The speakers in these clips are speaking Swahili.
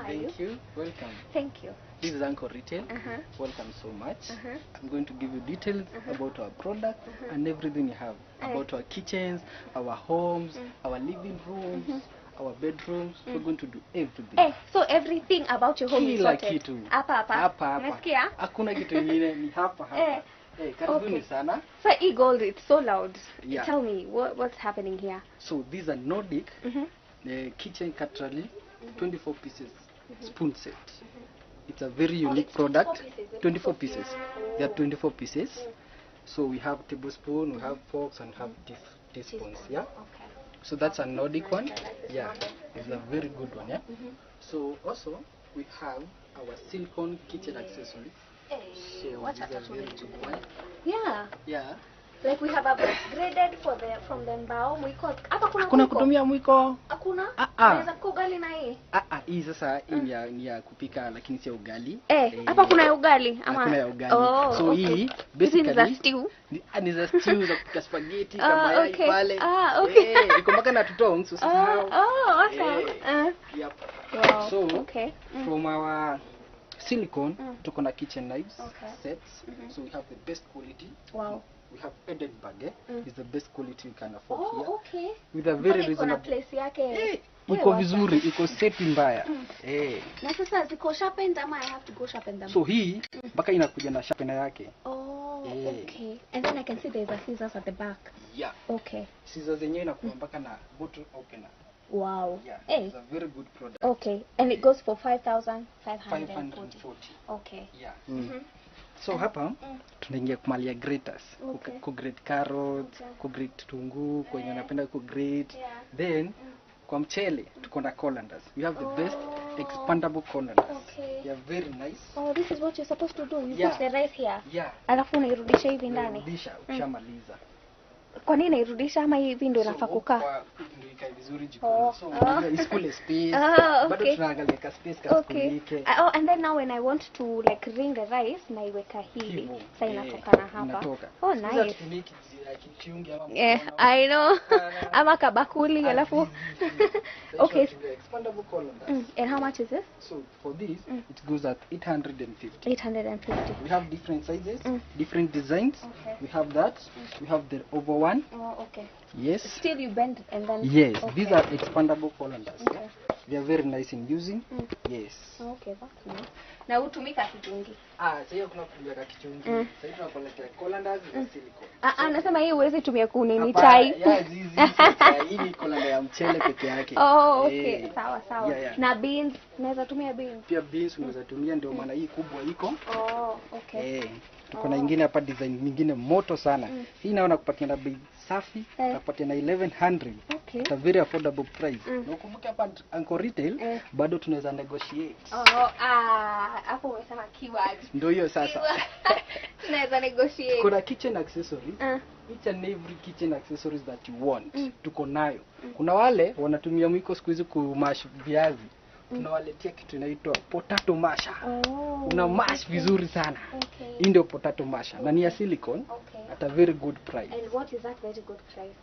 How are you? Thank you. Welcome. Thank you. This is Anchor Retail. Welcome so much. I'm going to give you details about our products and everything we have about our kitchens, our homes, our living rooms, our bedrooms. We're going to do everything. Eh, so everything about your home is Kila sorted. kitu. Hapa hapa. Hapa hapa. Umesikia? Hakuna kitu ingine, ni hapa hapa. Eh. Eh, karibuni Okay. sana. So e-gold, it's so loud. Yeah. Tell me what's happening here. So these are Nordic kitchen cutlery, 24 pieces spoon set. It's a very unique it's 24 product. pieces, eh? 24 pieces. There are 24 pieces. So we have tablespoon, we have forks, and have teaspoons. Yeah. Okay. So that's a Nordic one. I like this Yeah, one. it's a very good one. Yeah. So also we have our silicone kitchen accessories. Hey, So wacha this is a very good one. Yeah. Yeah. Like we have upgraded for the from the mbao mwiko. Hapa kuna Hakuna mwiko? kutumia mwiko. Hakuna? Ah, ah. Unaweza kupika ugali na hii? Ah, ah, hii sasa hii ni ya kupika lakini sio ugali. Eh, hapa kuna ya ugali ama Hakuna ya ugali. Oh, So okay. hii Hizi ni za basically stew. ni za stew za kupika spaghetti Ah, kama mayai okay. pale. Ah, okay. Eh, iko mpaka na tutongs, usisahau. Oh, awesome. Eh. Yep. Wow. So, okay. From our silicone tuko na kitchen knives Okay. sets. So we have the best quality. Wow. We have Edinburgh, eh? Is the best quality you can afford Oh, here. okay. With a very Mpaka iko na reasonable place yake. Eh, Wewe iko wacha. vizuri, iko seti mbaya. Eh. Na sasa ziko sharpened ama I have to go sharpen them? So hii mpaka inakuja na sharpener yake. Oh, Eh. okay. And then I can see there's a scissors at the back. Yeah. Okay. Scissors zenyewe inakuwa mpaka na bottle opener. Wow. Yeah. Hey. It's a very good product. Okay. And it goes for 5,540. 540. Okay. Yeah. So hapa tunaingia kumalia graters. Okay. Ku grate carrots, Okay. ku grate kitunguu, kwenye unapenda ku grate. Yeah. Then kwa mchele tuko na colanders. We have the best expandable colanders. Okay. They are very nice. Oh, this is what you're supposed to do. You Yeah. put the rice here. Yeah. Alafu unairudisha hivi ndani. Unarudisha ukishamaliza. Kwa nini nairudisha ama hivi ndio inafaa So, kukaa? ndio ikae vizuri jikoni. Oh. So unajua isikule space. Ah, Bado okay. tunaangalia ka space Okay. kasikulike. Oh, and then now when I want to like ring the rice naiweka hivi. Hivyo. Sasa Eh, inatoka na hapa. inatoka. Oh, Siku hizi nice. hatutumii kichungi ama Yeah, mkono. I know. Ah, Ama kabakuli ah, alafu. Sasa Okay. tunatumia expandable colanders. And how much is this? So for this, it goes at 850. 850. We have different sizes, different designs. Okay. We have that. We have the oval one. Oh, okay. Yes. Still you bend and then Yes. Okay. These are expandable colanders. Okay. Yeah? They are very nice in using. Yes. Okay, that's nice. Na hutumika kichungi. Ah, sasa hiyo kuna kutumia ka kichungi. Sasa hivi tunakuletea colanders za silicone. Ah, ah, nasema hii huwezi tumia kunini Hapana, chai. yeah, zizi, chai. Hii ni colander ya mchele peke yake. Oh, okay. Eh. Sawa sawa. Yeah, yeah. Na beans, naweza tumia beans. Pia beans unaweza tumia, ndio maana hii kubwa iko. Oh, okay. Eh, tuko na ingine hapa design nyingine moto sana. Hii naona kupatia na bei safi, Eh. nakupatia na 1100. Okay. At a very affordable price. Na ukumbuke hapa Anchor Retail Eh. bado tunaweza negotiate. Oh, ah, hapo umesema keyword. Ndio hiyo sasa. Tunaweza negotiate. Kuna kitchen accessories. Ah. Each and every kitchen accessories that you want tuko nayo. Kuna wale wanatumia mwiko siku hizi kumash viazi. Tunawaletea kitu inaitwa potato masher. Oh. Una mash vizuri sana. Okay. Hii ndio potato masher na ni ya silicone Okay. at a very good price. And what is that very good price?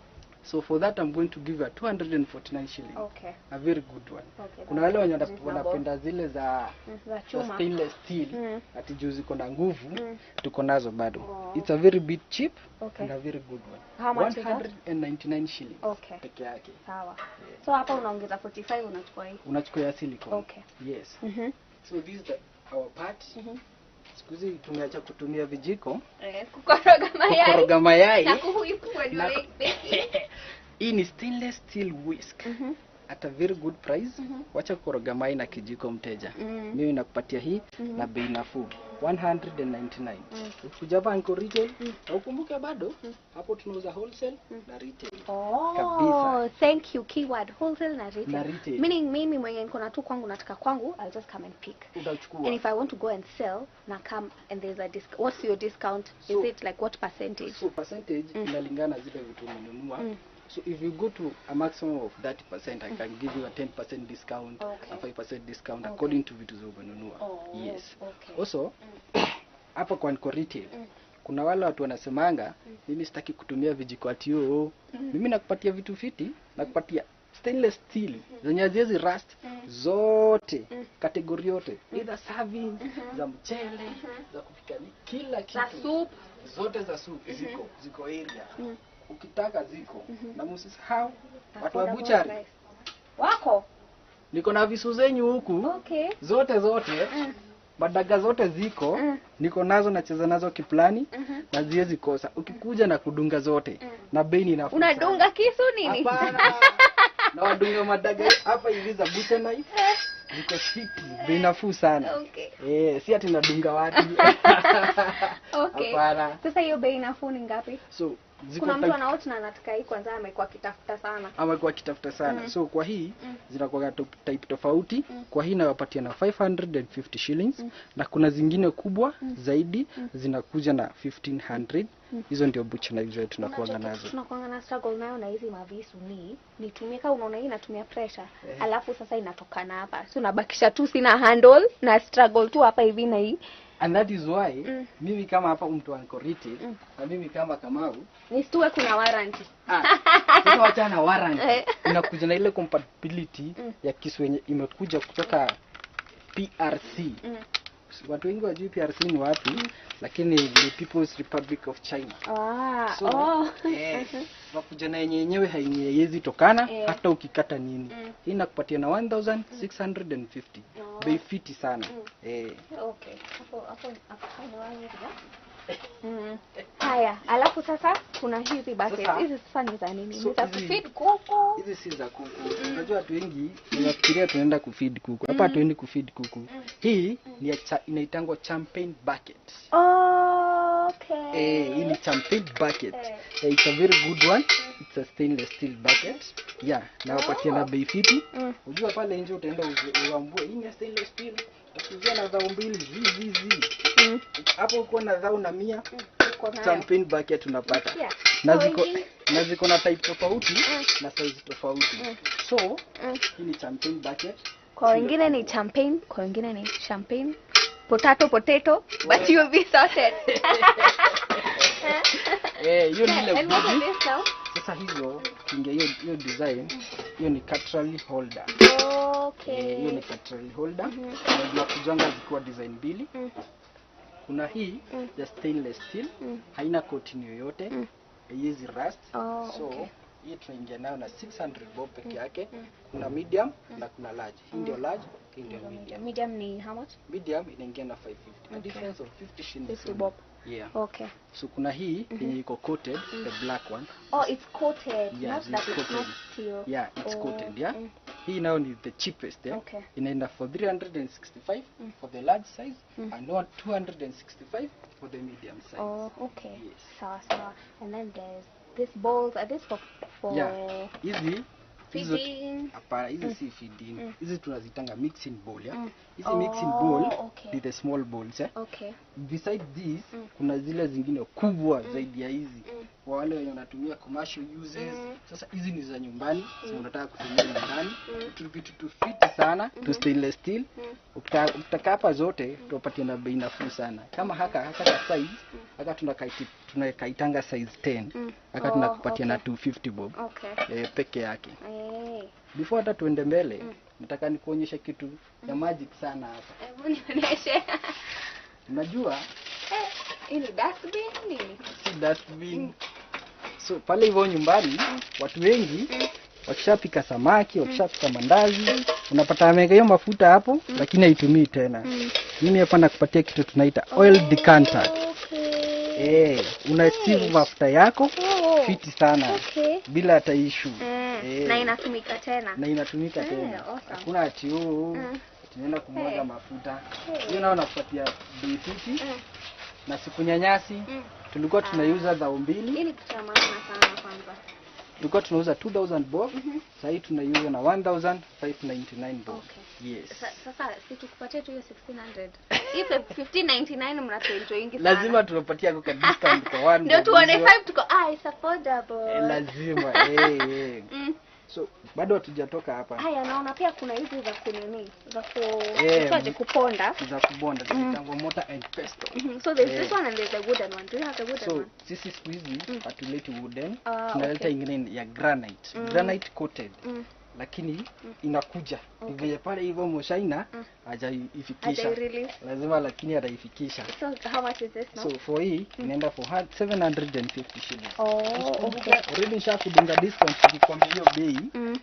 So for that I'm going to give you a 249 shillings. Okay. A very good one. Okay. Kuna wale wenye that's reasonable. wanapenda zile za Za za chuma. stainless steel ati juu ziko na nguvu, tuko nazo bado. Oh. It's a very bit cheap Okay. and a very good one. How much is that? 199 shillings Okay. peke yake. Sawa. So hapa unaongeza 45 unachukua hii. Unachukua ya silicone. Okay. Yes. Mhm. So this is our part. Siku hizi tumeacha kutumia vijiko Eh, kukoroga mayai. kukoroga mayai. Na kuhuip when you Na make baking. Hii ni stainless steel whisk at a very good price. Wacha kukoroga mayai na kijiko mteja. Mimi nakupatia hii na bei nafuu 199. Ukikuja hapa Anchor Retail na ukumbuke bado hapo tunauza wholesale na retail. Oh, Kabisa. thank you keyword wholesale na retail. Na retail. Meaning mimi mwenye niko na tu kwangu nataka kwangu, I'll just come and pick. Utachukua. And if I want to go and sell, na come and there's a discount. What's your discount? So- is it like what percentage? So percentage inalingana na zile vitu umenunua. So if you go to a maximum of 30%, I can give you a 10% discount, Okay. a 5% discount according to vitu za umenunua. Oh, Yes. okay. Also hapa kwa Anchor Retail kuna wale watu wanasemanga mimi sitaki kutumia vijiko ati oh, mimi nakupatia vitu fiti, nakupatia stainless steel zenye haziwezi rust, Zote category yote, either serving za mchele, za kupika, kila kitu. Za soup. Zote za soup ziko area. Ukitaka ziko. Na msisahau watu wa butchery. Wako? Niko na visu zenyu huku. Okay. Zote zote. Madaga zote ziko. Niko nazo, nacheza nazo kiplani na ziwezi kosa. Ukikuja na kudunga zote na bei ni nafuu. Unadunga kisu nini? Hapana. Na wadunga madaga hapa hivi za butcher knife. Ziko fiti, bei nafuu sana. Okay. Si ati nadunga watu. Okay. Hapana. Sasa hiyo bei nafuu ni ngapi? So ziko Kuna mtu anaoch na anataka hii kwanza, amekuwa akitafuta sana. Amekuwa akitafuta sana. So kwa hii zinakuwa type tofauti. Kwa hii nawapatia na 550 shillings na kuna zingine kubwa zaidi zinakuja na 1500. Hizo ndio butcher knives zetu tunakuwa nazo. Tunakuwa na struggle nayo na hizi mavisu ni nitumie kama unaona hii inatumia pressure. Alafu sasa inatokana hapa. So nabakisha tu sina handle na struggle tu hapa hivi na hii. And that is why mimi kama hapa mtu ankoriti na mimi kama Kamau nistue kuna warranty. Sasa wacha na warranty. Inakuja na ile compatibility ya kisu yenye imekuja kutoka PRC. Watu wengi wajui PRC ni wapi, lakini ni People's Republic of China. So, wakuja na yenyewe haiwezi tokana hata ukikata nini. Hii inakupatia na 1650. Bei fiti sana. Okay. Hapo hapo hapo ni wazi. Haya, alafu sasa kuna hizi buckets. Hizi sasa ni za nini? Ni za kufeed kuku. Hizi si za kuku. Unajua watu wengi wanafikiria tunaenda kufeed kuku. Hapa hatuendi kufeed kuku. Hii ni inaitangwa champagne bucket. Okay. Hii ni champagne bucket. It's a very good one. It's a stainless steel bucket. Yeah, na wapatia na bei fiti. Unajua pale nje utaenda uambue hii ni stainless steel. Utakuzia na dhao mbili zi. Hapo uko na dhao na 100. Champagne bucket unapata. Na ziko na type tofauti na size tofauti. So, hii ni champagne bucket. Kwa wengine ni champagne, kwa wengine ni champagne. Potato potato, but you'll be sorted. Hiyo ni ile. Sasa hizo kinga hiyo design, hiyo ni cutlery holder. Okay. Hiyo ni cutlery holder. Na zinakujanga zikiwa design mbili. Kuna hii ya stainless steel, haina coating yoyote, haiwezi rust. So hii tunaingia nayo na 600 bob peke yake. Kuna medium na kuna large. Hii ndio large, hii ndio medium. Medium ni how much? Medium inaingia na 550. A difference of 50 shillings. 50 bob. Yeah. Okay. So kuna hii yenye iko coated, the black one. Oh, it's coated. Yeah, not that it's it's coated. Not steel. Yeah, it's coated, yeah. Hii now ni the cheapest, yeah. Okay. Inaenda for 365 for the large size and not 265 for the medium size. Oh, okay. Yes. Sawa sawa. And then there's this bowls. Are this for Yeah. Hizi feeding? Hapana, hizi si feeding. Hizi tunazitanga mixing bowl, yeah. Hizi mixing bowl ni the small bowls, yeah. Okay. Beside this kuna zile zingine kubwa zaidi ya hizi. Kwa wale wenye wanatumia commercial uses. Sasa hizi ni za nyumbani, sio unataka kutumia nyumbani. Vitu tu fiti sana, tu stainless steel. Ukitaka hapa zote tuwapatie na bei nafuu sana. Kama haka ka size, haka tunakaitanga size 10. Haka tunakupatia na 250 bob. Okay. Peke yake. Before hata tuende mbele, nataka nikuonyeshe kitu ya magic sana hapa. Hebu nionyeshe. Unajua hii ni dustbin nini? Si dustbin. So pale hivyo nyumbani watu wengi wakishapika samaki, wakishapika mandazi, unapata ameweka hiyo mafuta hapo lakini haitumii tena. Mimi hapa nakupatia kitu tunaita oil decanter. Okay. Una sieve mafuta yako fiti sana. Okay. Bila hata issue. Na inatumika tena. Na inatumika tena. Awesome. Hakuna ati tunaenda kumwaga mafuta. Hiyo nao nakupatia bei fiti. Na sikunyanyasi. Tulikuwa tunaiuza dhao mbili. Hii ni kitu ya maana sana kwanza. Tulikuwa tunauza 2000 bob. Sasa hii tunaiuza na 1599 bob. Okay. Yes. Sasa si tukupatie tu hiyo 1600. Hii 1599 mnatuenjoy ingi sana. Lazima tunapatia kwa discount kwa one. Ndio tuone 5 tuko it's affordable. Lazima. So bado hatujatoka hapa. Haya, naona pia kuna hizi za kunini, za kuponda. Za kubonda, zinaitwa mortar and pestle. So there's this one and there's the wooden one. Do you have the wooden one? So sisi siku hizi hatuleti wooden, tunaleta ingine ya granite. Granite coated. Lakini inakuja. Ni venye pale hivyo Mshaina hajaifikisha. Hajairelease. Lazima lakini ataifikisha. So how much is this now? So for hii inaenda for 750 shillings. Oh, okay. Already nishakudunga discount nikikwambia hiyo bei. Mm.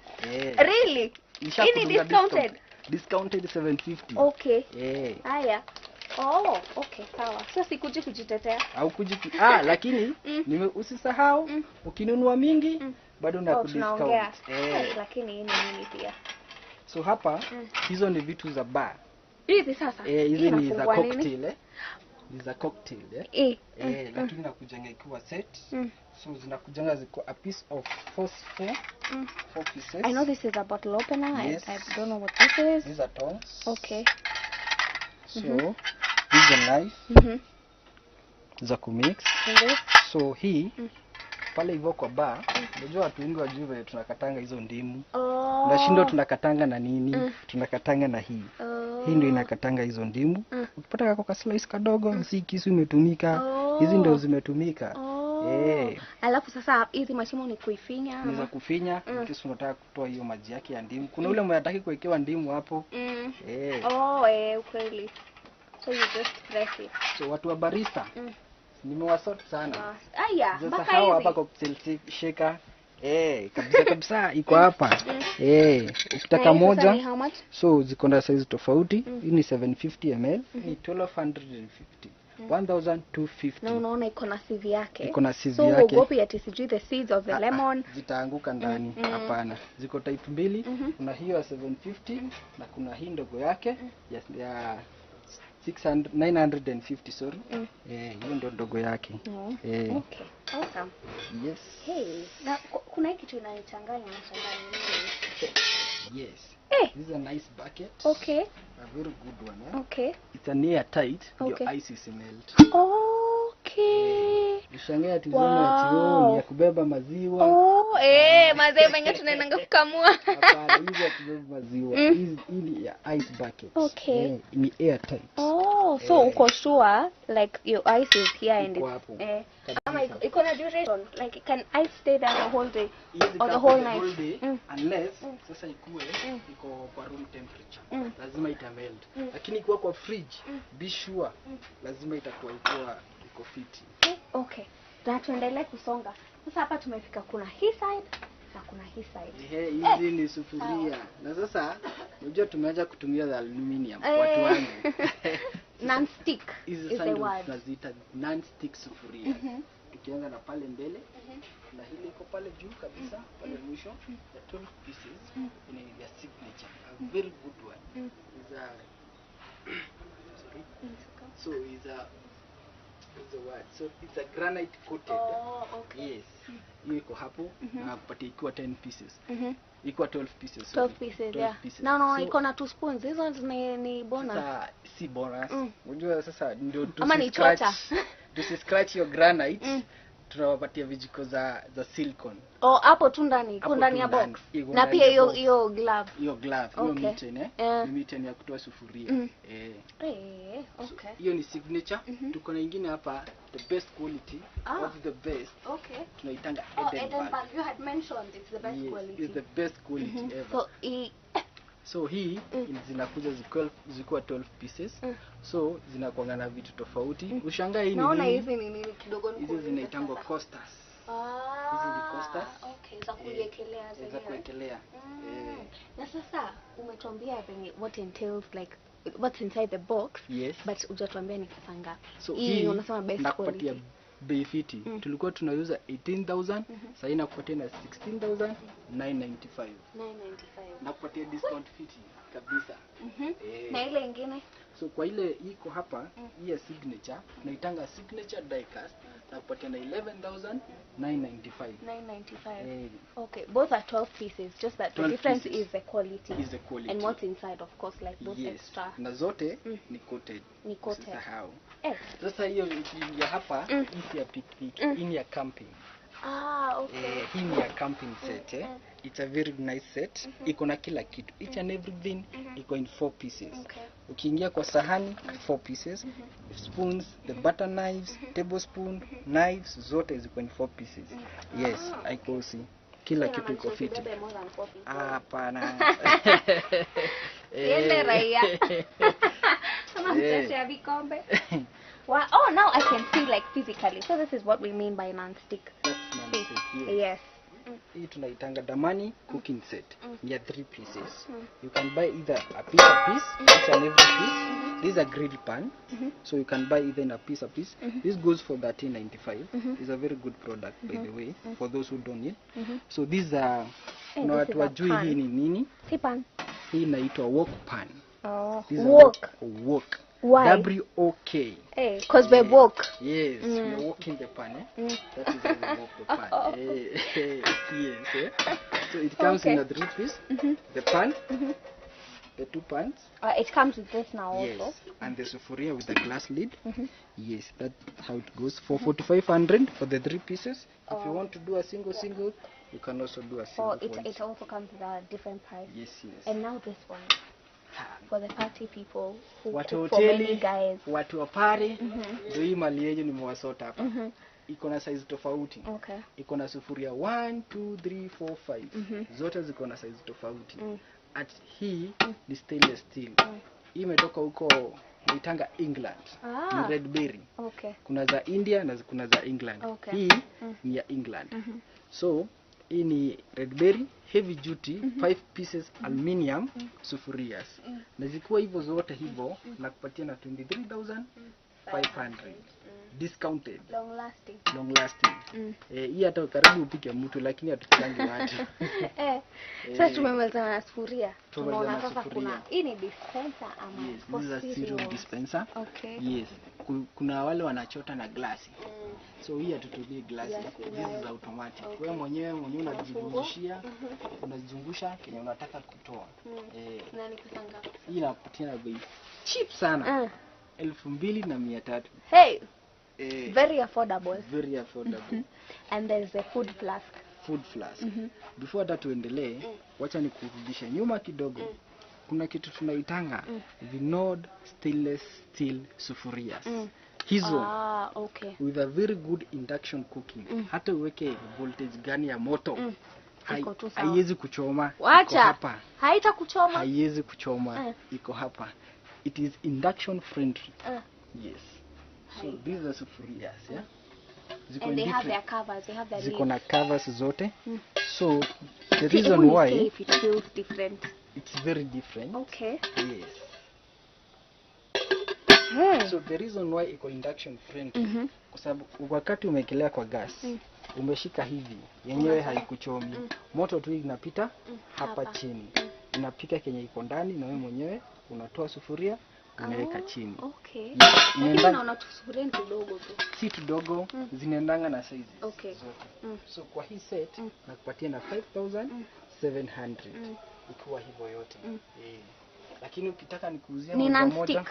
Really? Hii ni Nishakudunga discounted? Discounted 750. Okay. Haya. Oh, okay, sawa. So sikuji kujitetea. Au kuji lakini usisahau ukinunua mingi bado na Oh, tunaongea. kudiscount. Lakini hii ni nini pia? So hapa hizo ni vitu za bar. Hizi sasa. Hizi Hii ni za inafungua nini? cocktail eh. Ni za cocktail eh. Lakini nakujanga ikiwa set. So zinakujanga ziko a piece of four pieces. I know this is a bottle opener. Yes. I don't know what this is. These are tongs. Okay. So this is a knife za kumix. And this? So hii pale hivyo kwa bar, unajua watu wengi wajui vile tunakatanga hizo ndimu. Oh. Unashindwa tunakatanga na nini? Tunakatanga na hii. Oh. Hii ndio inakatanga hizo ndimu. Ukipata kako ka slice kadogo, si kisu imetumika. Hizi ndio zimetumika. Oh. Alafu sasa hizi mashimo ni kuifinya Ni za ama? kufinya, kisu unataka kutoa hiyo maji yake ya ndimu. Kuna ule mwenye hataki kuwekewa ndimu hapo. Oh, ukweli. So you just press it. So watu wa barista nimewasort sana. Aya, Sasa mpaka hawa hapa hizi. cocktail shaker. Kabisa kabisa iko hapa. Ukitaka Na hii sasa moja ni how much? So ziko na size tofauti. Hii ni 750 ml, ni 1250. 1250. Na unaona iko na sieve yake. Iko na sieve So yake. uogopi ati sijui the seeds of the lemon. Zitaanguka ndani. Hapana. Ziko type mbili. Kuna hiyo ya 750 na kuna hii ndogo yake ya 600 950 sorry. Hiyo ndio ndogo yake. Okay. Awesome. Yes. Hey, na kuna hii kitu inanichanganya nashangaa ni nini? Yes. This is a nice bucket. Okay. A very good one. Eh? Okay. It's an airtight. Okay. Your ice is melt. Okay. Ushangae ati useme ati oh, ni ya kubeba maziwa. Oh, mazee venye tunaendanga kukamua. Hapana, hizi ya kubeba maziwa. Hizi hii ni ya ice bucket. Okay. Ni airtight. Oh, so uko sure like your ice is here and Iko it's hapo. Ama iko na duration, like can ice stay there the whole day Hizi or the kaa whole kwa night? whole day, unless sasa ikue iko kwa room temperature. Lazima itamelt. Lakini ikiwa kwa fridge, be sure lazima itakuwa iko fiti. Okay. Na tuendelee kusonga. Sasa hapa tumefika, kuna hii side na kuna hii side. Hizi ni sufuria. Na sasa unajua tumeanza kutumia za aluminium watu wangu. Non-stick Hizi is sasa the ndio word. tunaziita non-stick sufuria. Tukianza na pale mbele na hili iko pale juu kabisa pale mwisho, the 12 pieces ni ya signature, a very good one. Is a sorry. So is a what's the word? So it's a granite coated. Oh, okay. Yes. Hiyo iko hapo na kupatia ikiwa 10 pieces. Ikiwa 12 pieces. 12 pieces, 12 yeah. pieces. No, So, iko na two spoons. Hizo ni bonus. Sasa si bonus. Unajua sasa ndio Ama ni chocha. Tusi scratch your granite. Tunawapatia vijiko za silicone. Oh, hapo tu ndani, iko Hapo ndani tu ya ndani, box. iko Na ndani pia ya hiyo box. hiyo glove. Hiyo glove, hiyo Okay. mitten Ni mitten ya kutoa sufuria. Okay. Hiyo ni signature. Tuko na ingine hapa, the best quality of the best. Okay. Tunaitanga Oh, Edinburgh. Edinburgh. You had mentioned it's the best Yes, quality. it's the best quality ever. So, So hii zinakuja zikiwa 12 pieces. So zinakuanga na vitu tofauti. Ushangae hii ni naona nini? hizi ni nini kidogo Hizi nikuulize zinaitangwa sasa. coasters. Hizi ni coasters. Okay, za kuiekelea Za zenyewe. kuwekelea. Na sasa umetuambia venye what entails, like what's inside the box. Yes. But hujatuambia ni pesa ngapi. So hii hii unasema best nakupatia quality. bei fiti. Tulikuwa tunauza 18,000, sasa hii nakupatia na 16,995. 995. Nakupatia discount fiti kabisa. Na ile ingine? So kwa ile iko hapa, hii ya signature, tunaitanga signature diecast, nakupatia na 11,995. 995. Okay, both are 12 pieces, just that the 12 difference pieces. is the quality. Is the quality. And what's inside, of course, like those Yes. extra. Na zote ni coated. Ni coated. Usisahau. Sasa Sasa hiyo ya hapa, hii si ya picnic, hii ni ya camping. Ah, okay. Hii ni ya camping set eh. It's a very nice set. Iko na kila kitu. Each and everything iko in 4 pieces. Okay. Ukiingia kwa sahani 4 pieces, spoons, the butter knives, tablespoon, knives zote ziko in 4 pieces. Yes, haikosi. Kila kitu iko fiti. Hapana. Siende raia. Kama mtashare vikombe. Wow. Oh, now I can see like physically. So this is what we mean by non-stick. Non-stick, yes. Yes. Hii tunaitanga Damani cooking set. Ni ya 3 pieces. You can buy either a piece, each and every piece. This is a grill pan. So you can buy either in a piece. This goes for $13.95. It's a very good product, by the way, for those who don't need. So these are kuna watu wajui hii ni nini? Si pan. Hii inaitwa wok pan. Oh. Wok. Wok. Why? W-O-K. Hey, because we walk. Yes, we are walking the pan. Eh? That is how we walk the pan. Yes. Eh? So it comes in a 3 piece. The pan, the 2 pans. It comes with this now also. Yes, and the sufuria with the glass lid. Yes, that's how it goes. For 4,500 for the 3 pieces. If you want to do a single, you can also do a single. Oh, it also comes with a different price. Yes, yes. And now this one. For the party people who watu cook for many hoteli, guys. Watu wa pare, ndio hii mali yenyu nimewasota hapa. Iko na size tofauti. Okay. Iko na sufuria 1 2 3 4 5. Zote ziko na size tofauti. At hii ni stainless steel. Hii imetoka huko naitanga England. Ni red berry. Okay. Kuna za India na kuna za England. Okay. Hii ni ya England. So hii ni red berry heavy duty 5 pieces aluminium sufurias. Na zikiwa hivyo zote hivyo na kupatia na 23,500 discounted. Long lasting. Long lasting. Hii hata karibu upike mtu lakini hatukiangi watu. Sasa tumemaliza na sufuria. Tunaona sasa sufuria. Kuna hii ni dispenser ama yes, this is a cereal dispenser. Okay. Yes. Kuna wale wanachota na glasi. So hii hatutumii glasi. This is automatic. Okay. Wewe mwenyewe unajizungushia, unazungusha kenye unataka kutoa. Na ni pesa ngapi? Hii inakupatia na bei cheap sana. 2,300. Hey. Very affordable. Very affordable. And there's a food flask. Food flask. Before hata tuendelee, wacha nikurudishe nyuma kidogo. Kuna kitu tunaitanga Vinod stainless steel sufurias. Hizo okay. With a very good induction cooking. Hata uweke voltage gani ya moto haiwezi kuchoma. Wacha. Hapa. Haitakuchoma. Haiwezi kuchoma. Iko hapa. It is induction friendly. Yes. So these are sufurias, yeah? Ziko and they have their covers, they have their ziko na covers zote. So the reason why if it feels different. It's very different. Okay. Yes. So the reason why iko induction friendly kwa sababu wakati umekelea kwa gas, umeshika hivi, yenyewe haikuchomi. Moto tu inapita hapa chini. Inapika kenye iko ndani na wewe mwenyewe unatoa sufuria unaweka chini. Okay. Lakini unaona sufuria ni tudogo tu. Si tudogo, zinaendanga na sizes. Okay. Zote. So kwa hii set nakupatia na 5,700. Ikiwa hivyo yote. Lakini ukitaka nikuuzie moja moja,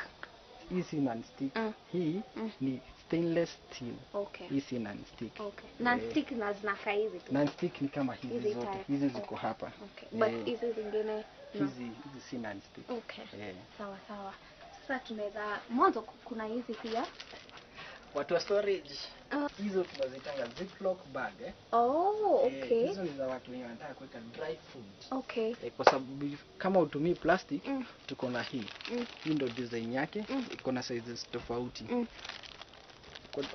hii si non-stick. Hii ni stainless steel. Okay. Hii si non-stick. Okay. Non-stick na zinakaa hizi tu. Non-stick ni kama hizi zote. Hizi ziko hapa. Okay. But hizi zingine no. Hizi si non-stick. Okay. Sawa sawa. Sasa tunaweza mwanzo kuna hizi pia. Watu wa storage. Hizo tunazitanga Ziploc bag. Oh, okay. Hizo ni za watu wenye wanataka kuweka dry food. Okay. Kwa sababu kama utumii plastic, tuko na hii. Hii ndio design yake, iko na sizes tofauti.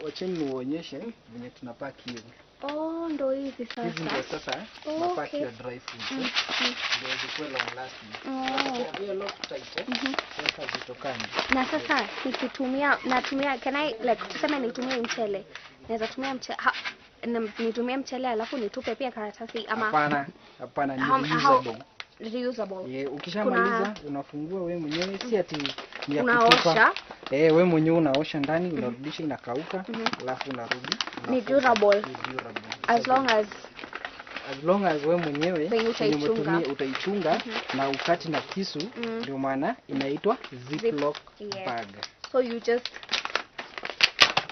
Wacheni niwaonyeshe venye tunapack hiyo. Oh, ndo hizi sasa. Hizi ndio sasa tunapack ya dry food. Ndio zikuwe long lasting. Hiyo lock tight. Sasa zitokani. Na sasa nikitumia natumia can I like tuseme nitumie mchele. Naweza tumia mchele nitumie mchele alafu nitupe pia karatasi ama hapana, hapana ni reusable. Reusable. Yeah, ukishamaliza unafungua wewe mwenyewe, si ati ni ya kutupa. Wewe mwenyewe unaosha ndani, unarudisha inakauka, alafu unarudi. Ni durable. Ni durable. As long as wewe mwenyewe utaichunga na ukati na kisu, ndio maana inaitwa Ziploc bag. So you just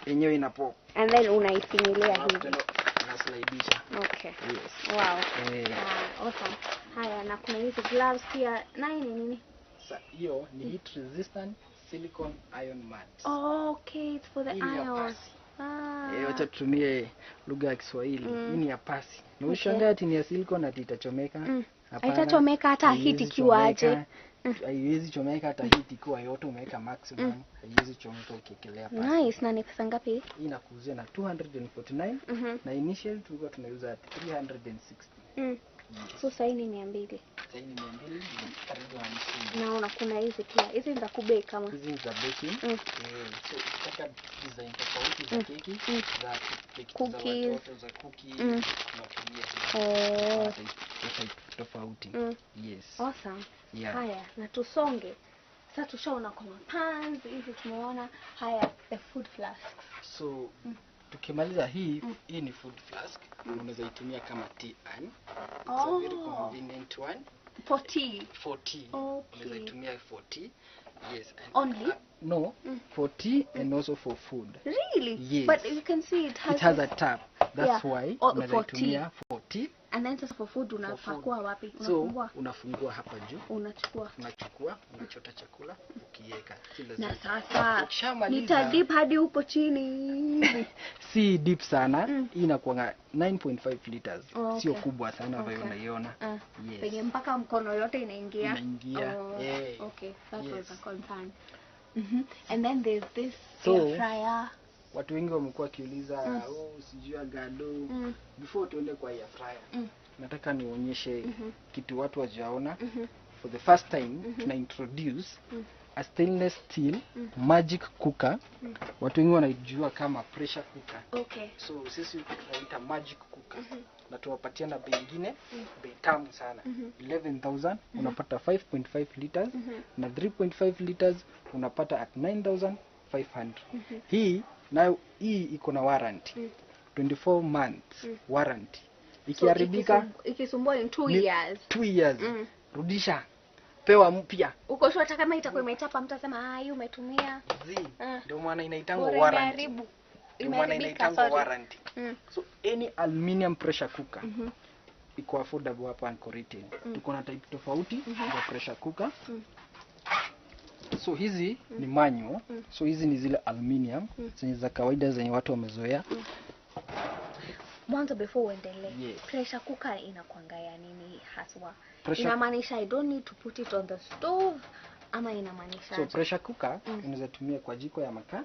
yenyewe inapo and then unaifinyilia hivi. Unaslidisha. Okay. Yes. Wow. Awesome. Haya, na kuna hizi gloves pia. Na hii ni nini? Hiyo ni heat resistant silicone iron mat. Oh, okay, it's for the iron. Wacha tutumie lugha ya Kiswahili. Hii ni ya pasi. Na ushangae ati ni ya silicone ati itachomeka. Hapana. Haitachomeka hata heat ikiwa aje. Haiwezi chomeka hata heat ikiwa yote umeweka maximum. Haiwezi chomeka ukiekelea pasi. Nice. Na ni pesa ngapi? Hii inakuuzia na 249 na initial tulikuwa tunauza at 360. So sasa ni 200. Sasa ni 200 karibu 50. Naona kuna hizi pia. Hizi ni za kubake kama. Hizi ni za baking. So ukitaka design tofauti za keki, za keki Cookies. za watoto, za cookies, unatumia hizi. Type tofauti. Yes. Awesome. Yeah. Haya, na tusonge. Sasa tushaona kwa pans, hizi tumeona. Haya, the food flasks. So tukimaliza hii, hii ni food flask. Unaweza itumia kama tea urn. It's a very convenient one. For tea. For tea. Okay. Unaweza itumia for tea. Yes. And Only? No, for tea and also for food. Really? Yes. But you can see it has It has a tap. That's Yeah. why Oh, unaweza for tea. itumia for tea. And then sasa for food unapakua wapi? So Unafungua? unafungua hapa juu, Unachukua. unachukua, unachota chakula, ukiweka. Si lazima. Na sasa Ukishamaliza- nitadip hadi huko chini. Si deep sana. Hii inakuwa 9.5 liters. Oh, Sio okay. kubwa sana vile Okay. unaiona. Yes. Penye mpaka mkono yote inaingia. Inaingia. Oh, Yeah. okay, that Yes. was a concern. And then there's this So, air fryer. Watu wengi wamekuwa wakiuliza, oh, sijui agado. Before tuende kwa air fryer, nataka nionyeshe kitu watu wajaona. For the first time tuna introduce a stainless steel magic cooker. Watu wengi wanaijua kama pressure cooker. Okay. So sisi huku tunaita magic cooker. Na tuwapatia na bei ingine, bei tamu sana. 11,000 unapata 5.5 liters na 3.5 liters unapata at 9,500. Hii nayo hii iko na warranty. 24 months warranty. Ikiharibika So, ikisumbua in 2 years. 2 years. Rudisha. Pewa mpya. Uko sure hata kama itakuwa imechapa mtasema ah, hii umetumia. Ndio maana inaitangwa Bora warranty. imeharibu. Ndio maana Imeharibika, inaitangwa sorry. warranty. So any aluminium pressure cooker iko affordable hapa Anchor Retail. Tuko na type tofauti za pressure cooker. So hizi ni manual. So hizi ni zile aluminium zenye za kawaida zenye watu wamezoea. Mwanzo before uendelee. Yes. Pressure cooker inakuanga ya nini haswa? Pressure- Inamaanisha I don't need to put it on the stove ama inamaanisha So aje? pressure cooker unaweza tumia kwa jiko ya makaa,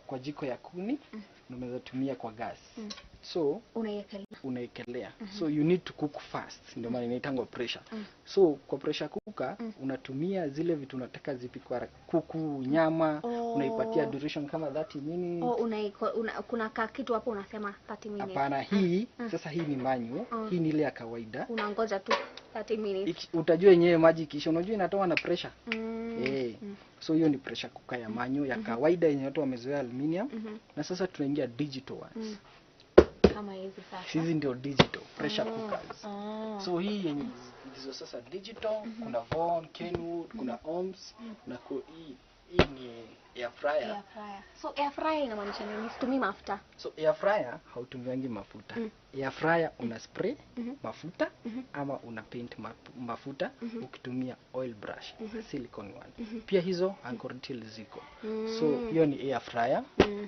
kwa jiko ya kuni, na unaweza tumia kwa gas. So unaiekelea. unaekelea. So you need to cook fast, ndio maana inaitangwa pressure. So kwa pressure cooker unatumia zile vitu unataka zipikwe haraka, kuku, nyama, unaipatia duration kama 30 minutes. Oh, kuna ka kitu hapo unasema 30 minutes. Hapana, hii sasa hii ni manual, hii ni ile ya kawaida. Unangoja tu 30 minutes. Utajua yenyewe maji ikiisha, unajua inatoa na pressure. So hiyo ni pressure cooker ya manual ya kawaida yenye watu wamezoea aluminium. Na sasa tunaingia digital ones. Kama hizi sasa. Hizi ndio digital pressure cookers. So hii yenye ndizo sasa digital, kuna Vaughan, Kenwood, kuna Ohms na hii ni air fryer. Air fryer. So air fryer inamaanisha nini? Situmii mafuta. So air fryer hautumiangi mafuta. Air fryer una spray mafuta ama una paint mafuta ukitumia oil brush, silicone one. Pia hizo Anchor Retail ziko. So hiyo ni air fryer.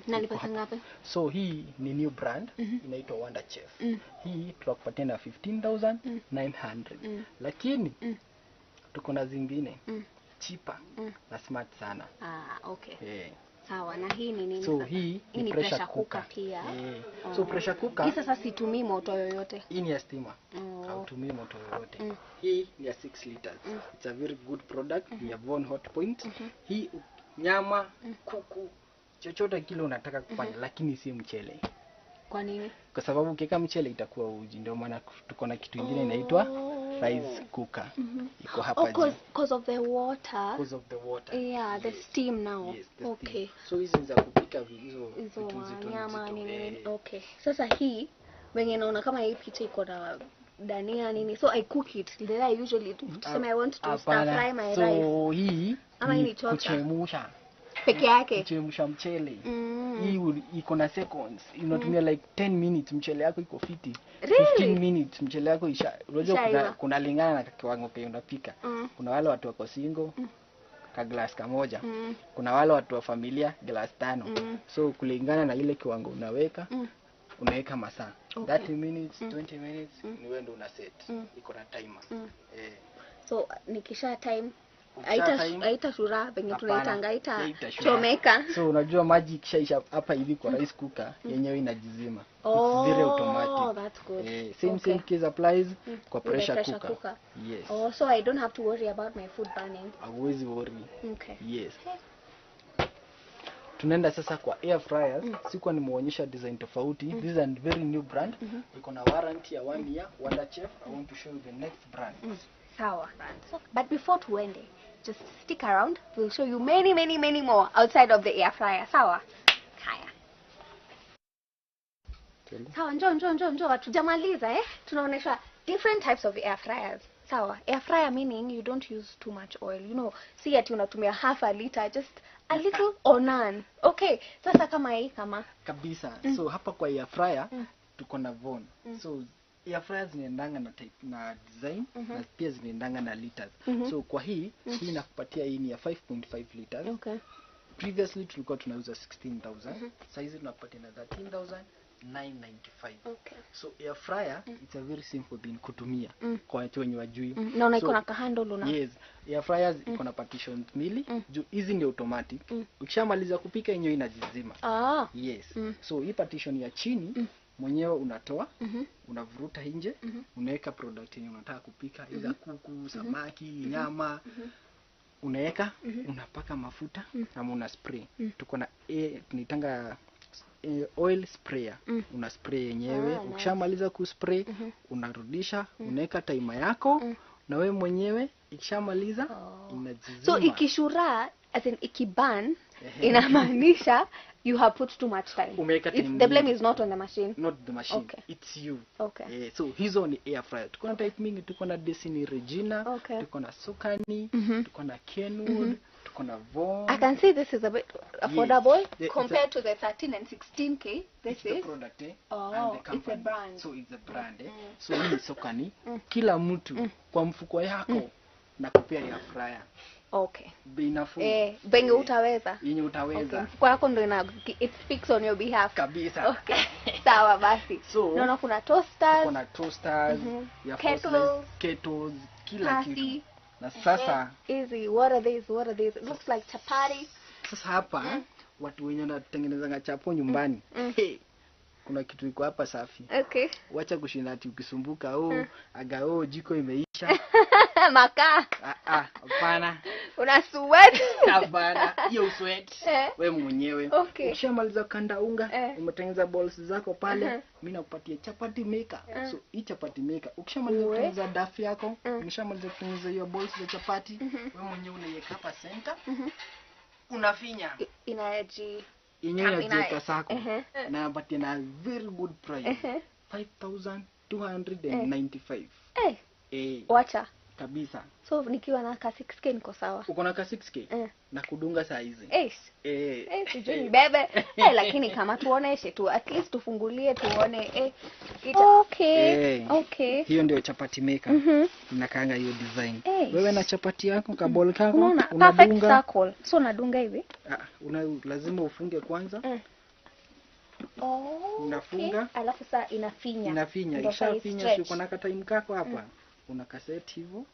Na ni pesa ngapi? So hii ni new brand inaitwa Wonder Chef. Hii tunakupatia na 15,900. Lakini tuko na zingine cheaper na smart sana. Ah, okay. Sawa, na hii ni nini So sasa? hii Hii ni pressure cooker pia. So pressure cooker Hii sasa situmii moto yoyote. hii ni ya stima. Hautumii moto yoyote. Hii ni ya 6 liters. It's a very good product. Ni ya Vaughan Hot Point. Hii nyama, kuku, chochote kile unataka kufanya, lakini si mchele. Kwa nini? Kwa sababu ukiweka mchele itakuwa uji. Ndio maana tuko na kitu ingine inaitwa rice cooker. Iko hapa Oh, juu. cause of the water. Because of the water. Yeah, the Yes. steam now. Yes, the Okay. steam. So hizi ni za kupika hizo Hizo vitu nzito nyama nzito. nini nini. Okay. Sasa hii wenye naona kama hii picha iko na dania nini. So I cook it. Then I usually do. Tuseme I want to stir Hapana. fry my So rice. hii Ama hii ni ni chocha. kuchemusha. Peke yake. Kuchemsha mchele. Hii iko na seconds. Unatumia like 10 minutes mchele yako iko fiti. Really? 15 minutes mchele yako isha. Unajua Ishaiva. kuna kulingana na kiwango kile unapika. Kuna wale watu wako single. ka glass kamoja. Kuna wale watu wa familia glass 5. So kulingana na ile kiwango unaweka, unaweka masaa. 30 minutes, 20 minutes, ni wewe ndio una set. Iko na timer. So nikisha time Ukisha time, haita shura venye Hapana, tunaitanga, haita haitashura. chomeka. So unajua maji ikishaisha hapa hivi kwa rice cooker, yenyewe inajizima. It's very automatic. That's good. Same same case applies kwa With the pressure pressure cooker. cooker. Yes. Oh, so I don't have to worry about my food burning. Hauwezi worry. Okay. Yes. Tunaenda sasa kwa air fryers. Sikuwa nimeonyesha design tofauti. This is a very new brand. Iko na warranty ya 1 year. Wonder Chef. I want to show you the next brand. Sawa. So, but before tuende, just stick around. We'll show you many, many, many more outside of the air fryer. Sawa? Haya. Sawa, njoo njoo njoo njoo, hatujamaliza eh. Tunaonyesha different types of air fryers. Sawa. Air fryer meaning you don't use too much oil. Si ati unatumia half a liter, just a little or none. Okay. Sasa kama hii kama Kabisa. So hapa kwa air fryer tuko na Von. So air fryer zinaendanga na type na design na pia zinaendanga na liters. So kwa hii inakupatia, hii ni ya 5.5 liters. Previously tulikuwa tunauza 16,000. Sasa hizi tunakupatia na 13,995. So air fryer, it's a very simple thing kutumia kwa watu wenye wajui. Naona iko So, na kahandle una. Yes, air fryers iko na partitions mbili. Juu hizi ni automatic. Ukishamaliza kupika, yenyewe inajizima. Yes. So hii partition ya chini mwenyewe unatoa, unavuruta nje, unaweka product yenye unataka kupika, either kuku, samaki, nyama. Unaweka, unapaka mafuta ama una spray. Tuko na tunaitanga oil sprayer. Una spray yenyewe. Ah, nice. Ukishamaliza kuspray, unarudisha, unaweka timer yako na we mwenyewe ikishamaliza inajizima. So ikishura, as in ikiburn, inamaanisha you have put too much time. Umeweka time The blame mingi. is not on the machine. Not the machine. It's you. So hizo ni air fryer. Tuko na type mingi, tuko na Destiny Regina, tuko na Sokany, tuko na Kenwood, tuko na Von. I can see this is a bit affordable Yeah, it's compared to the 13 and 16K. This It's the is product, eh? Oh, And the it's a company. brand. So it's a brand, eh? So hii ni Sokany. Kila mtu kwa mfuko yako na kupea air fryer. Bei nafuu. Venye utaweza. Yenye utaweza. Okay. Mfuko yako ndo ina, it speaks on your behalf. Kabisa. Okay. Sawa basi. So, naona kuna toasters. Tuko na toasters, ya Kettles. Forceless, kettles, kila Pasi. kitu. Na sasa Easy. What are these? What are these? It looks like chapati. Sasa hapa watu wenye wanatengenezanga chapo nyumbani. Hey, kuna kitu iko hapa safi. Wacha kushinda ati ukisumbuka, oh, aga, oh, jiko imeisha. Makaa. Ah, ah, hapana. Una sweat. Hapana, hiyo sweat. We mwenyewe. Ukishamaliza kanda unga, umetengeneza balls zako pale, mimi nakupatia chapati maker. So hii chapati maker, ukishamaliza kutengeneza dafu yako, umeshamaliza kutengeneza hiyo balls za chapati, we mwenyewe unaiweka hapa center. Unafinya. Inaji Yenyewe inajiweka sako. Na napatia na very good price. 5295. Wacha. Kabisa. So nikiwa na ka 6K niko sawa. Uko na ka 6K? Na kudunga saa hizi. Sijui nibebe. Lakini kama tuoneshe tu, at least tufungulie tuone. Okay. Hiyo ndio chapati maker. Inakaanga hiyo design. Wewe na chapati yako, kabol kako, Unaona, perfect unadunga. circle. So unadunga hivi? Ah, lazima ufunge kwanza. Oh, Unafunga. okay. Alafu saa inafinya. Inafinya, Ndio saa ikishafinya si stretch. uko na ka time kako hapa. Unakaset hivyo.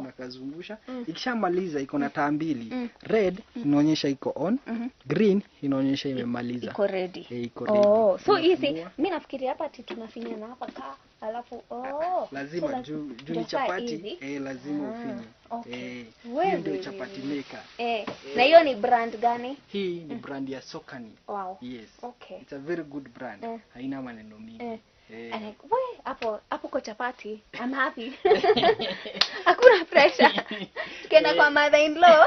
Unakazungusha. Ikishamaliza iko na taa mbili. Red inaonyesha iko on, green inaonyesha imemaliza. Iko ready. Eh, iko ready. Oh, so easy. Unafungua. Mimi nafikiri hapa ati tunafinya na hapa ka alafu oh. Lazima So juu ndio ni saa chapati, hizi. lazima Ah, ufinye. okay. Hiyo ndio Wewe. chapati maker. Na hiyo ni brand gani? Hii ni brand ya Sokany. Wow. Yes. Okay. It's a very good brand. Haina maneno mingi. And like, we hapo hapo kwa chapati, I'm happy. Hakuna pressure. Tukienda kwa mother in law.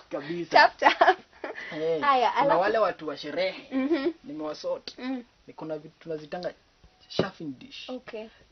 Kabisa. Chap chap. Haya, Kuna alafu wale watu wa sherehe. Nimewasort. Niko na vitu tunazitanga chafing dish.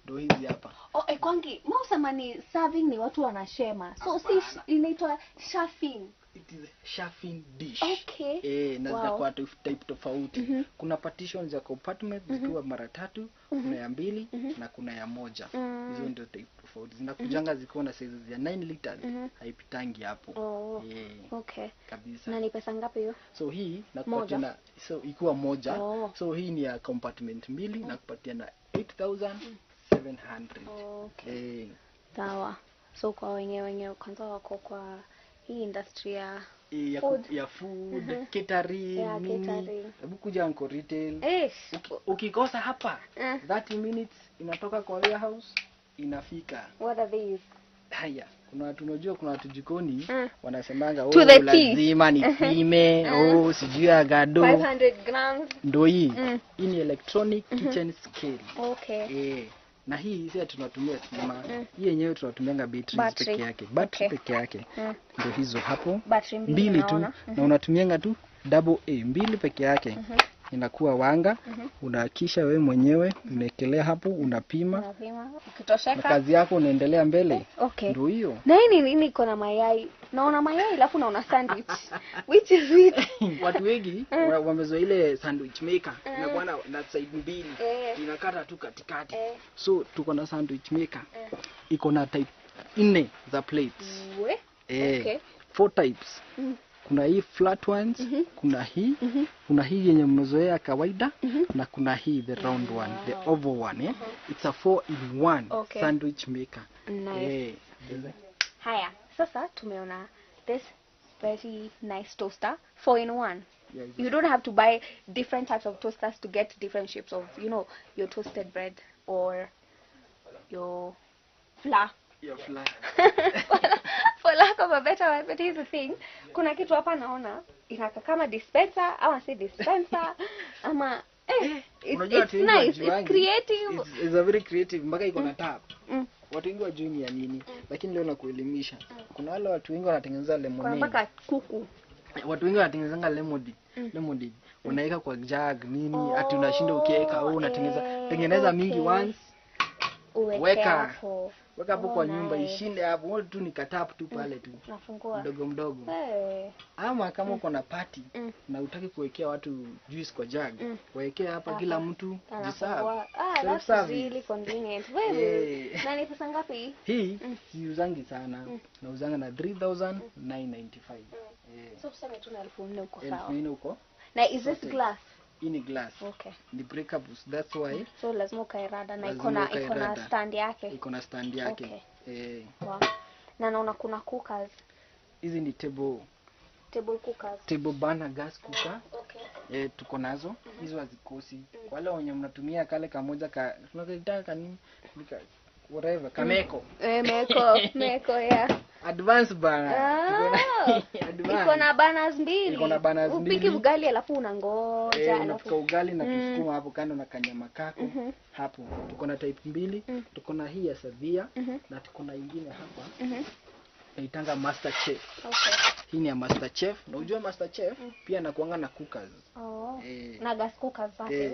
Ndio hizi hapa. Oh, kwangi, msema ni serving ni watu wanashema. So si Hapana. inaitwa chafing. It is chafing dish. Na zinakuwa type tofauti. Kuna partitions za compartment zikiwa mara tatu, kuna ya mbili na kuna ya moja. Hizo ndio type tofauti. tofauti zinakujanga zikiwa na sizes ya 9 liters, haipitangi hapo. Oh. Eh, Okay. kabisa. Na ni pesa ngapi hiyo? So hii nakupatia Moja. na, so ikiwa moja, Oh. so hii ni ya compartment mbili, nakupatia na 8700. Okay. Eh, Sawa. So kwa wenyewe kwanza wako kwa hii industry ya ya, Food. ya food, catering, Yeah, nini. catering. Hebu kuja Anko Retail. Eh. Ukikosa hapa 30 minutes inatoka kwa warehouse inafika. What are these? Haya, kuna watu, unajua kuna watu jikoni wanasemanga, To oh, the T. lazima nipime, oh, sijui agado. 500 grams. Ndo hii. Hii ni electronic kitchen scale. Okay. Eh, na hii si ati tunatumia stima. Hii yenyewe tunatumianga batteries Battery. peke yake. Battery Okay. peke yake. Ndio hizo hapo. Battery mbili, Mbili tu, naona. na unatumianga tu double A mbili peke yake. Inakuwa wanga, unahakisha wewe mwenyewe, unaekelea hapo, unapima Unapima. na Ukitosheka. kazi yako unaendelea mbele. Okay. Ndio hiyo. Na hii ni nini iko na mayai? Naona mayai alafu naona sandwich. Which is which? Watu wengi wamezoea ile sandwich maker, inakuwa na side mbili, inakata tu katikati. So tuko na sandwich maker iko na type 4 za plates. We? Eh, Okay. 4 types. Kuna hii flat ones, kuna hii, kuna hii yenye mmezoea kawaida, na kuna hii the round one, the oval one, eh? It's a 4 in 1 Okay. sandwich maker. Nice. Eh, Haya, sasa tumeona this very nice toaster, 4 in 1. Yeah, You don't have to buy different types of toasters to get different shapes of, you know, your toasted bread or your flour. Your flour. For lack of a better word, but here's the thing. Kuna kitu hapa naona inakaa kama dispenser, ama si dispenser, ama Unajua it's watu wengi nice, it's wajuangi. creative. It's a very creative, mpaka iko na tap. Watu wengi wajui ni ya nini, lakini leo nakuelimisha. Kuna wale watu wengi wanatengeneza Kuna lemonade. mpaka kuku. Watu wengi wanatengenezanga lemonade. Lemonade unaweka kwa jug nini, ati unashinda ukiweka, wewe unatengeneza tengeneza mingi once, Uweke Weka. hapo. Weka hapo Oh, kwa nyumba, nice. ishinde hapo, wewe tu ni katap tu pale tu. Nafungua. Mdogo mdogo. Ama kama uko na party na utaki kuwekea watu juice kwa jug, wekea hapa kila mtu jiserve. Anafungua. Ah, that's Self-service. really convenient. Wewe. Na ni pesa ngapi? Hii siuzangi sana. Nauzanga na 3995. So tuseme tu na 4000 uko sawa. 4000 uko. Na is this glass? Hii ni glass. Okay. Ni breakable, that's why So lazima ukae rada na Lazima ukae iko na rada. stand yake. Iko na stand yake. Okay. Wow. Na naona kuna cookers, Hizi ni table cookers. Table burner gas cooker. Okay. Tuko nazo hizo hazikosi. Wale wenye mnatumia kale kamoja ka tunakaita kanini, whatever, kameko. Meko, yeah. Advance bana. Ah, Advance. iko na banners mbili. Iko na banners Upiki mbili. ugali alafu unangoja Unapika alafu ugali na kusukuma hapo kando na kanyama kako hapo. Tuko na type mbili, tuko na hii ya savia na tuko na ingine hapa. Naitanga Master Chef. Okay. Hii ni ya Master Chef. Na unajua Master Chef pia anakuanga na cookers. Oh. Na gas cookers zake.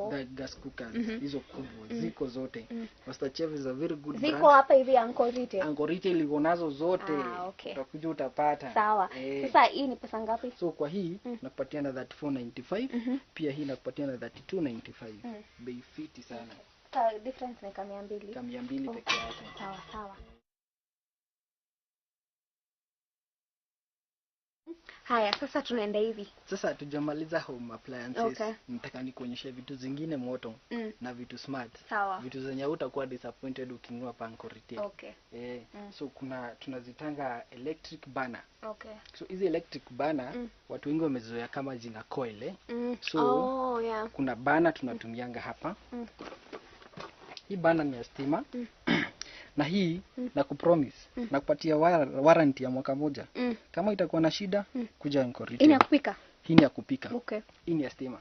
The gas cookers hizo kubwa ziko zote. Master Chef is a very good Ziko brand. hapa hivi Anko Retail. Anko Retail iko nazo zote. Ah, okay. Utakuja utapata. Sawa. Sasa hii ni pesa ngapi? So kwa hii nakupatia na 3495, pia hii nakupatia na 3295. Bei fiti sana. Difference ni kama 200. Kama 200 peke yake. Sawa sawa. Haya, sasa tunaenda hivi. Sasa hatujamaliza home appliances. Okay. Nataka nikuonyeshe vitu zingine moto na vitu smart. Sawa. Vitu zenye hutakuwa disappointed ukinunua Anko Retail. Okay. So kuna tunazitanga electric burner. Okay. So hizi electric burner watu wengi wamezoea kama zina coil. So Oh, yeah. kuna burner tunatumianga hapa. Hii burner ni ya stima. Na hii na kupromise na kupatia warranty ya mwaka moja. Kama itakuwa na shida kuja Anko Retail. Hii ni ya kupika. Hii ni ya kupika. Okay. Hii ni ya stima.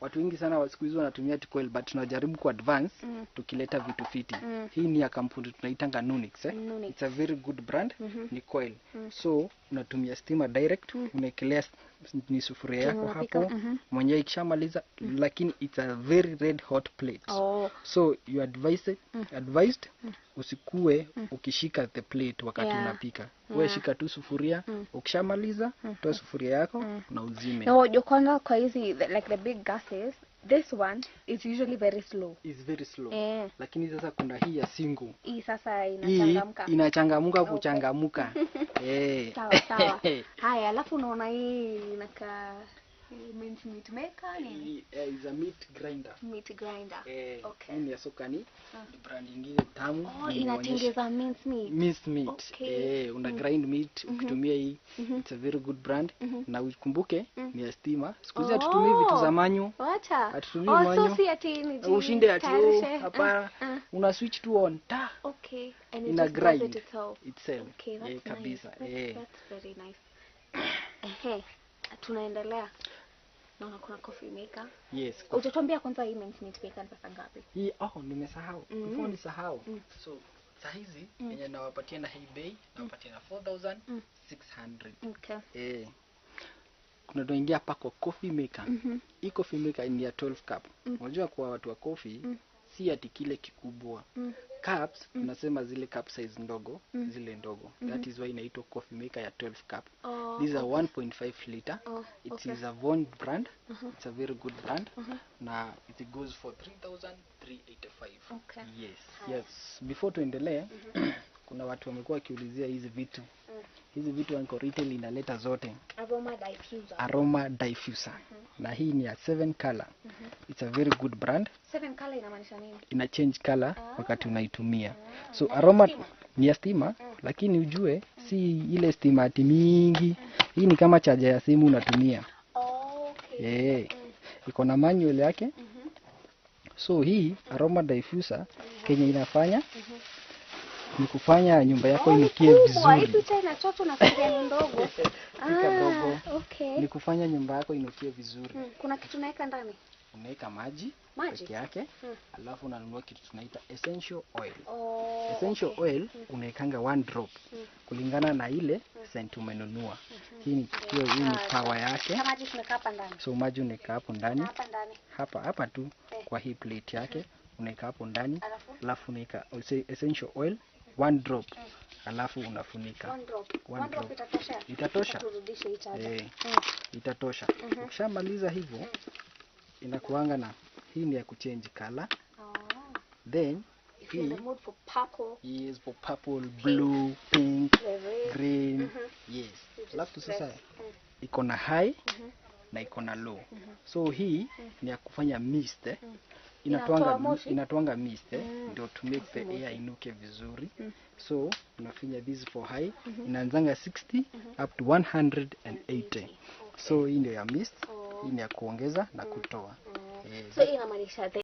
Watu wengi sana wa siku hizi wanatumia coil, but tunajaribu ku advance tukileta vitu fiti. Hii ni ya kampuni tunaitanga Nunix, eh? Nunix. It's a very good brand. Ni coil. So unatumia stima direct, unaekelea ni sufuria yako Unapika. hapo mwenyewe ikishamaliza, lakini it's a very red hot plate. Oh. So you advised usikue ukishika the plate wakati unapika. Wewe shika tu sufuria, ukishamaliza toa sufuria yako na uzime. Na wajua kwanza kwa hizi like the big gases This one is usually very slow. Is very slow. Eh. Lakini sasa kuna hii ya single. Hii sasa Hii inachangamka. inachangamka Okay. kuchangamka. Eh. Sawa sawa. Haya, alafu unaona hii inakaa mince meat maker nini? Hii is a meat grinder. Meat grinder. Eh, Okay. hii ni ya Sokani. Ni brand ingine tamu. Oh, nimeonyesha. inatengeza mince meat. Minced meat. Okay. Eh, una grind meat ukitumia hii. It's a very good brand. Na ukumbuke ni ya stima. Siku hizi hatutumii vitu za manyo. Wacha. Hatutumii Oh, so manyo. si ati ni Ushinde ati oh, jitayarishe. hapana. Ah, ah. Una switch tu on ta Okay. And it ina just does it grind itself. itself. Okay, that's Eh, nice. kabisa. That's, Eh. that's very nice. Ehe. Tunaendelea. Naona kuna coffee maker. Yes. Utatuambia kwanza hii mince meat maker ni pesa ngapi? Hii, oh, nimesahau. Before nisahau. So saa hizi yenye nawapatia na hii bei nawapatia na 4600. Okay. Eh. Kuna tunaingia hapa kwa coffee maker. Hii coffee maker ni ya 12 cup. Unajua kwa watu wa coffee si ati kile kikubwa. Cups tunasema zile cup size ndogo, zile ndogo. That is why inaitwa coffee maker ya 12 cup. Oh, These are 1.5 liter. Oh, It okay. is a Von brand. It's a very good brand. Na it goes for 3385. Okay. Yes. Yes. Before tuendelee, kuna watu wamekuwa wakiulizia hizi vitu. Hizi vitu Anko Retail inaleta zote. Aroma diffuser. Aroma diffuser. Na hii ni ya 7 color. It's a very good brand. Seven color inamaanisha nini? Ina change color wakati unaitumia. So aroma ni ya stima, lakini ujue si ile stima ati mingi. Hii ni kama chaja ya simu unatumia. Okay. Eh, iko na manual yake. So hii aroma diffuser kenye inafanya ni kufanya nyumba yako Oh, ni inukie kubwa. Hii vizuri. picha inachota unafikiria ni ndogo. kadogo. Okay. Ni kufanya nyumba yako inukie vizuri. Kuna kitu naweka ndani? Unaweka maji Maji? peke yake, alafu unanunua kitu tunaita essential oil. Oh, Essential okay. oil unaekanga one drop kulingana na ile scent umenunua. Hii ni hiyo, hii ni power yake. Kama maji tunaweka hapa ndani. So maji unaweka hapo ndani, Hapa ndani. hapa hapa tu kwa hii plate yake unaweka hapo ndani, Alafu alafu unaweka essential oil one drop, alafu unafunika. one drop. One One drop drop. itatosha. Itatosha. Turudishe hii chaja. Eh, itatosha. Ukishamaliza hivyo inakuanga na hii ni ya kuchange color, Oh. then If you're in the mood for purple, yes, for purple, blue, pink, the red. green. Yes. You just Alafu sasa press. iko na high na iko na low. So hii ni ya kufanya mist, eh. Inatoa Inatoanga moshi? inatoanga mist, eh, ndio to make the air inuke vizuri. So unafinya this for high, inaanzanga 60 up to 180. So hii ndio ya mist, hii ni ya kuongeza na kutoa. Eh, So hii inamaanisha the